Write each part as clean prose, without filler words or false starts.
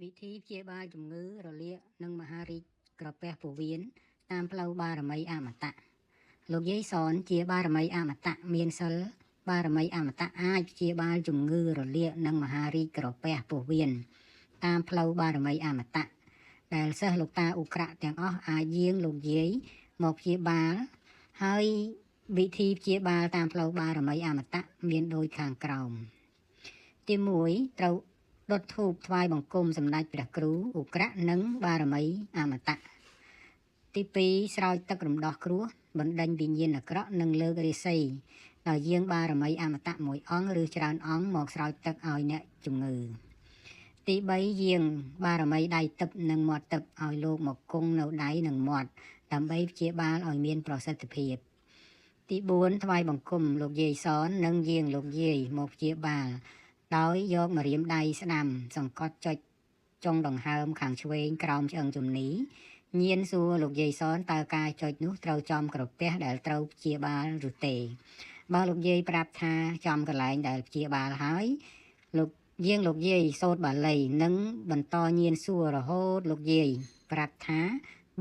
វិធីព្យាបាលជំងឺរលាកនិងមហារីកក្រពះពោះវៀនតាមផ្លូវបារមីអមតៈលោកយាយសនជាបារមីអមតៈមានសិលបារមីអមតៈអាចព្យាបាលជំងឺរលាកនិងមហារីកក្រពះពោះវៀនតាមផ្លូវបារមីអមតៈដែលសិស្សលោកតាឧក្រាក់ទាំងអស់អាចយាងលោកយាយមកព្យាបាលហើយវិធីព្យាបាលតាមផ្លូវបារមីអមតៈមានដូចខាងក្រោមទី1ត្រូវដុតធូបថ្វាយបង្គំសម្ដេចព្រះគ្រូឧក្រាក់និងបារមីអមតៈទី2ស្រោចទឹករំដោះគ្រោះបណ្ដេញវិញ្ញាណអាក្រក់និងលើករាសីដោយយាងបារមីអមតៈមួយអង្គឬច្រើនអង្គមកស្រោចទឹកឲ្យអ្នកជំងឺទី3យាងបារមីដៃទឹកនិងមាត់ទឹកឲ្យលោកមកគង់នៅដៃនិងមាត់ដើម្បីព្យាបាលឲ្យមានប្រសិទ្ធភាពទី4ថ្វាយបង្គំលោកយាយសននិងយាងលោកយាយមកព្យាបាលដោយយកម្រាមដៃស្ដាំសង្កត់ចុចចុងដង្ហើមខាងឆ្វេងក្រោមឆ្អឹងជំនីញៀនសួរលោកយាយសនតើការចុចនោះត្រូវចំក្រពះដែលត្រូវព្យាបាលឬទេបើលោកយាយប្រាប់ថាចំកន្លែងដែលព្យាបាលហើយលោកយាងលោកយាយសូត្របាលីនិងបន្តញៀនសួររហូតលោកយាយប្រាប់ថា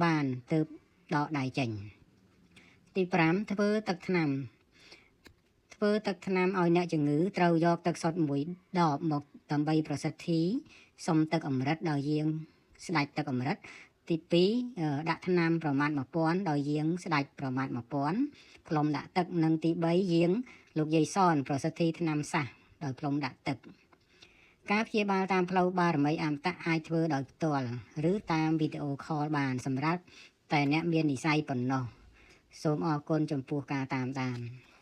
បានទើបដកដៃចេញទី5ធ្វើទឹកថ្នាំធ្វើទឹកថ្នាំឲ្យអ្នកជំងឺត្រូវយកទឹកសុទ្ធមួយដបមកដើម្បីប្រសិទ្ធិសុំទឹកអម្រឹតដោយយាងស្ដេចទឹកអម្រឹតទី2ដាក់ថ្នាំប្រមាណ1000ដោយយាងស្ដេចប្រមាណ1000ផ្លុំដាក់ទឹកនិងទី3យាងលោកយាយសនប្រសិទ្ធិថ្នាំសះដោយផ្លុំដាក់ទឹកការព្យាបាលតាមផ្លូវបារមីអមតៈអាចធ្វើដោយផ្ទាល់ឬតាមវីដេអូខលបានសម្រាប់តែអ្នកមាននិស័យប៉ុណ្ណោះសូមអរគុណចំពោះការតាមដាន។